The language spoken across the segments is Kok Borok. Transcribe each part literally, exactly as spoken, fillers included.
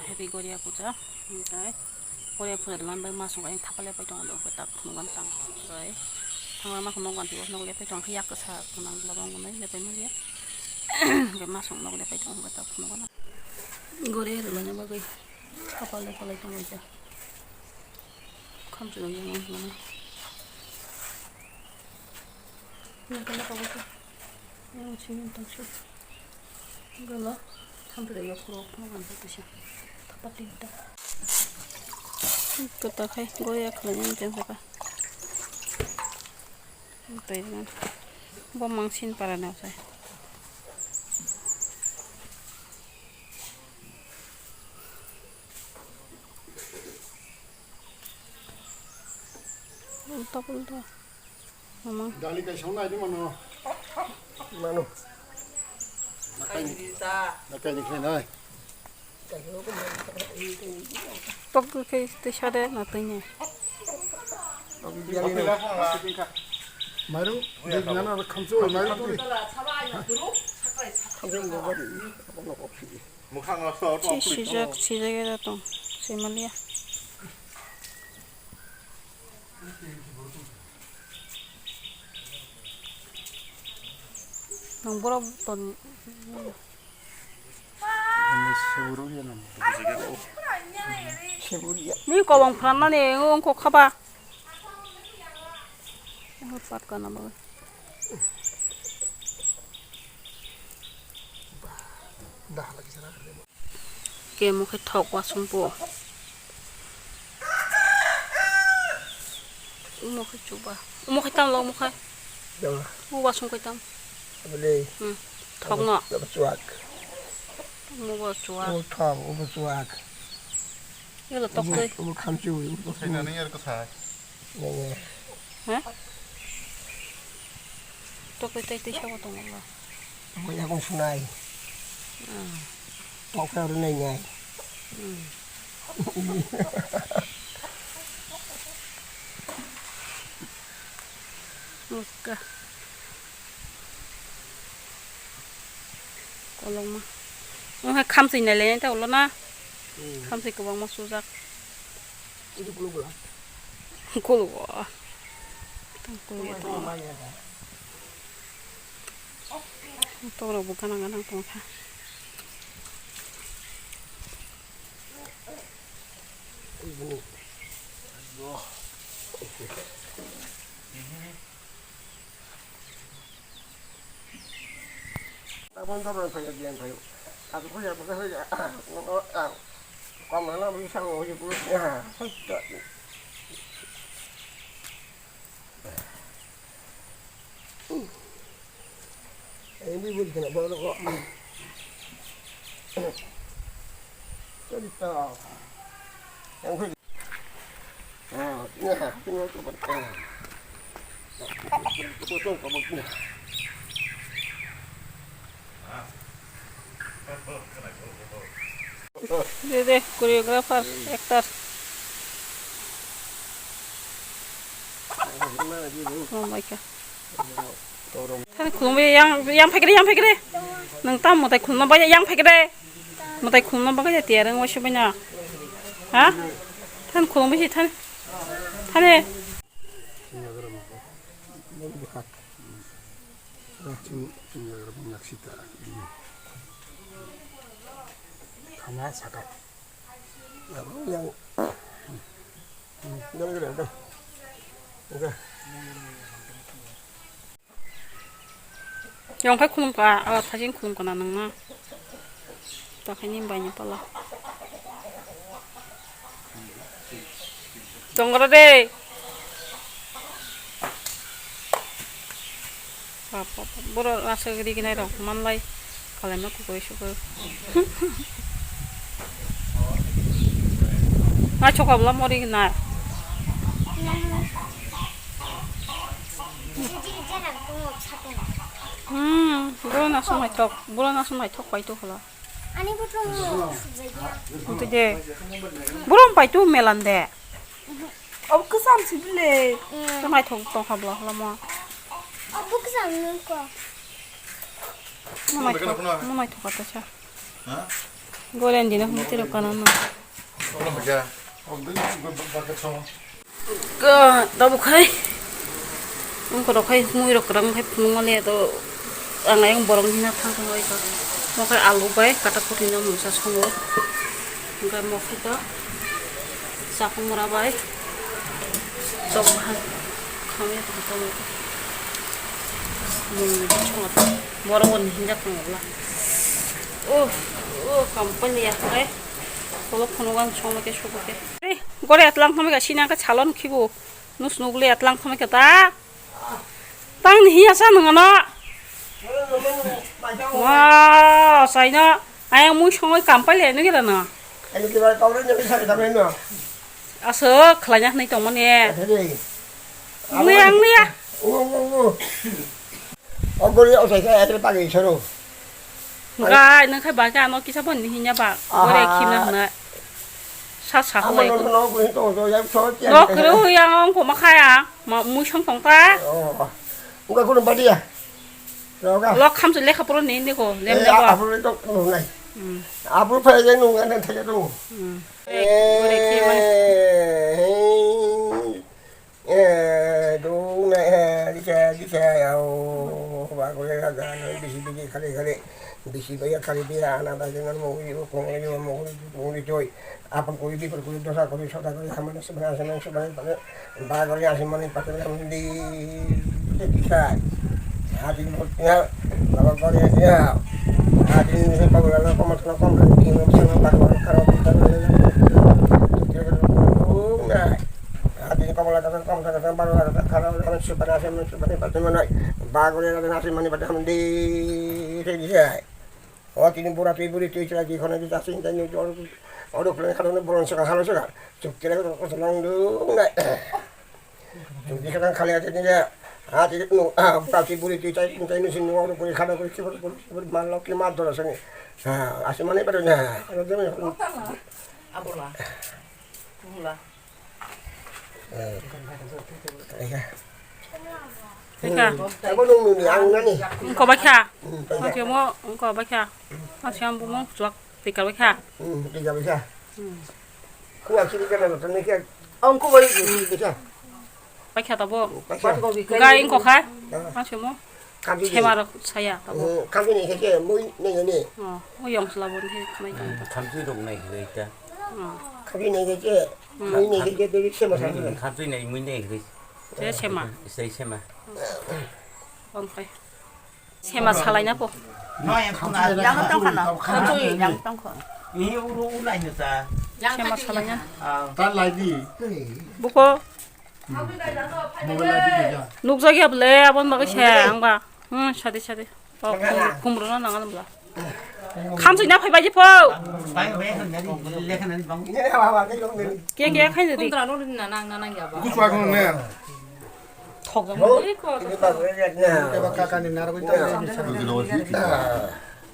Happy Goria Puja. Oke. Goria Puja de man bai masung bai thapa lepai tongo, oke, tak phunuk gan tang. Oke. Thangma masung nok gan tiyo, nok lepai tong khe yak kasa nang labang gunai lepai maliya. Oke, masung nok lepai tong, oke, tak phunuk gan. Goria de lanya bagwi thapa lepai tongo ja. Khamchwlwi yang mana. Yang kena kau tu. Yang sini tang sini. Gala, thampre yok rok, mo gan tu sih. Thapa tinta. Kota khai, goya khala yang jeng saka. Tei na. Bo mangsin para na sai. Ulta pulta. Mama. Dali kai song nai di mano. Mano. Nakai ni. Nakai ni khai nai. Tok kai te sade na tanya. Maru, di nana khamsu, maru tu. Khamsu mo bari. Mwkhang no so to. Si sijak, sijak ya tong. Simaliya. Nang borok ton. Ni kobong phrannani wngkha khaba. Patka na bagwi. Kemo khe thok wasung po. Omo khe chuba. Omo khe tam lo, omo khe. Jawa. O wasung khe tam. Abole. Hmm. Thok no. Abo chuak. Omo bo chuak. Omo thok, omo chuak. Elo tok tei. Omo khamchi ui. Sai na nang yar ko sai. Nang yar. Ha? Tok tei tei sabo tong lo. Omo yakung sunai. Hmm. Tok khe aro nai ngai. Hmm. Oka. Kolokma. Omo hai khamsui nai lai ta ulo na. Hmm. Khamsui kwbangma sujak. Itu kulo kulo. Kulo. Tang kulo ya tang. Toro bo gana gana tong kha. Tabon tabon phai ya, diyan phai. Aku phai ya, bukan phai ya. Kamu lah bisa ngomong itu ya. Ini boleh kena bawa kok. Jadi tahu. De, de, choreographer, actor. Oh my God. Thani khulumbai yang, yang phaikre, yang phaikre. Nang tam mwtai khulumna bai yang phaikre. Mwtai khulumna bagwi ya tiyar wng waisa baina. Ha? Thani khulumbai si thani. Thani. Khama sakha. Yang. Yang. Yang. Yong khai khulum ka, a thajin khulum ka na nang na. Ta khai ni bai ni pala. Tongra de. Bap, bap, bap. Boro aswk ri gnai rok man lai. Kalai ma kukui sukui. Nai chokabla mori gnai. Hmm, boro nasu naithok, boro nasu naithok pai tu khala. Ani butong sujai ya. Untu de. Boro pai tu melan de. Obo kwcham si bile. Hmm. Naithok tong khabla khala mo. Obo kwcham nung ko. Mo naithok, mo naithok kata cha. Ha? Goren dina hum tiro kanana. Ka, tabuk khai. Ungko rok khai mui rok kwrang khai phunuk mani to ang ayang borok hina thang thang oi to. Mo khai alu bai kata kuthina mungsa songo. Hingke mo khai to. Chakung mora bai. Chok hai. Khamya to to mo. Mui songo to. Borok on hinjak tongo bla. Oh, oh, kampani ya khai. Tolok phunuk ang songma khe sugo khe. Gore atlang thangma khe sini ang khe salon khibo. Nus nugli atlang thangma khe ta. Tang ni hiya sa nang ano. Wow, saino. Ayang mui songoi kampali anu khe dana. Ani kibar kaure ni sari kabre no. Aso khlainya hnai tongmani. Ani. Ang ni ang ni ya. Ungu ungu ungu. Ogori o sai sai atre pagi soro. Ngai nang khai ba khe ano kisa bon ni hinya ba. Aha. Gore khimna hna. Sa sa Amo hoi. No no ko to to yang so tiang. No kru yang ong ko ma khaya. Ma mui song tong ta. Oh. Uga ko badi ya. Roga. Lok kham lekha poro ni ni ko. Lem Eh, ja ba. Abu to no nai. Hmm. Abu pha je no ngai thaya to. Hmm. Gore khimna. Eh, hey. Eh, dong na, eh, dikha, dikha, ya, oh, ba, kore, ga, ga, no, bisi, bisi, khali, khali, bisi, ba, ya, khali, dia, ana, ba, jangan, mo, ui, mo, kong, ui, mo, ui, mo, ui, joy. Apa, kore, di, kore, dosa, kore, soda, kore, hamana, sabana, sabana, sabana, sabana, ba, kore, asi, mani, pake, mani, di, di, dikha. Hati, ya, ba, kore, ya. Hati, ni, ba, kore, no, komat, no, kom, di, no, sana, ba, kore, karo, karo, karo, karo, karo, karo, karo, karo, karo, Atini komola kata kom kata baro kata khara kata supana se mun supana pati manai. Bagore kata nasi mani pati hamdi se di se. O tini bura tui buri tui chela di khona di tasi tani jor. Odo kule khana boron saka halo saka. Chuk kile ko ko long du nai. Chuk di saka khale ate ni ya. Ati nu a pati buri tui tai tai nu sin odo kule khana kule chibur buri mal lokli mal dora sani. Ha, asi mani pati na. Abola. Mula. Teka. Abo nung nuni ang nani. Engko bakha. Hmm, teka. Oke mo engko bakha. Masiam bumung suak teka bakha. Hmm, teka bakha. Hmm. Kuak sini kana tani kya. Engko bai. Hmm, teka. Bakha tabo. Bakha. Gai engko kha. Ah. Masiam mo. Khamjui de. Sema rok saya abo. Hmm, khamjui ni khe mui nai ni. Oh, o yong sla bon he khamai tang. Hmm, khamjui rok nai khe ta. Oh. Khamjui nai khe, hmm, mui nai khe de sema sa. Hmm, khamjui nai mui nai khe. Je sema. Sei sema. Bang kai. Sema salai na po. No yang khona. Yang tang khona. Khamjui yang tang khona. Ini uru ulai ni ta. Sema salai na. Ah. Ta lai di. Buko. Nukjagya bole aboni bagwi se ang ba. Hmm, sadi sadi. O, kum-, kumro na nangal bla. Khamsui na phaibai je pho. Kiya kiya khaina di. Thok jang.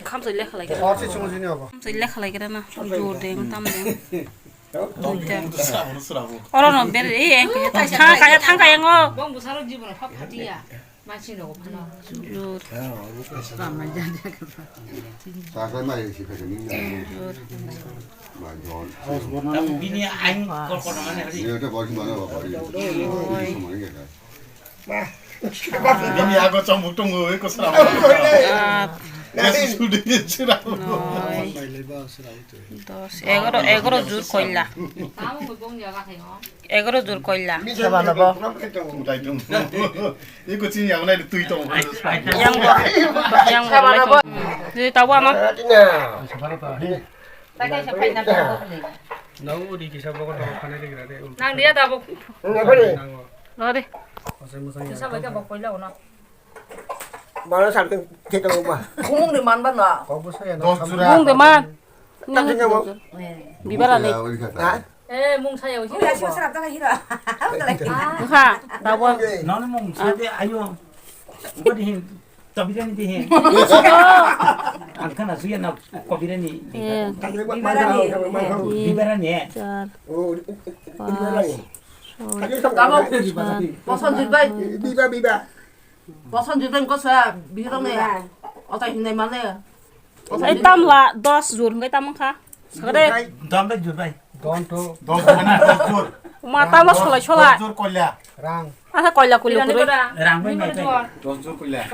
Khamsui lekha lai. Khamsui lekha lai na. Jor deng tam deng. Duita. Oro no ber, eh, eh, thang kaya, thang kaya ngo. Bong busaro jibono phap phatiya. Masi no phano. Jor. Sakai mai si kaya ni. Jor. Mai jon. Bini ain kor kor mane hari. Ye to bos mana ba bari. Oi. Bini ago chomuk tongo, eko sra. Ah. Yesus sudi sra. Noi. Dos, egaro, egaro jur koila. Egaro jur koila. Saba nabo. Eko chini ago nai tui tongo. Yang bo, yang bo. Jadi tahu ano? Nang uri kisa bogo tongo, khana ri gira de. Nang dia da bo. Nango. Lo de. Osai mosai. Kisa bai ka bo koila ona. Bana sa ke ke to ba. Khumung de man ba na. Kok bo saya na. Khumung de man. Tadi nang mo. Bibara de. Ha? Eh, mung saya uji. Uya sio sera tala hira. Kha, da bo. Nang mung sa de ayo. Ko di hin. Kabirani de he. Ang kana suya na kabirani de. Eh. Bibarani. Bibarani he. Char. Oh, bibarani. Tamo, Boson Jit bai. Biba, biba. Boson Jit bai ko sa bihirong ne. Ota hinai mane. Ei tamla dos jur hingke tamang kha. Sakre. Dam bai jur bai. Don to. Dos jur na, dos jur. Mata mo solai solai. Dos jur koila. Rang. Asa koila koila kuru. Rang bai nai bai. Dos jur koila.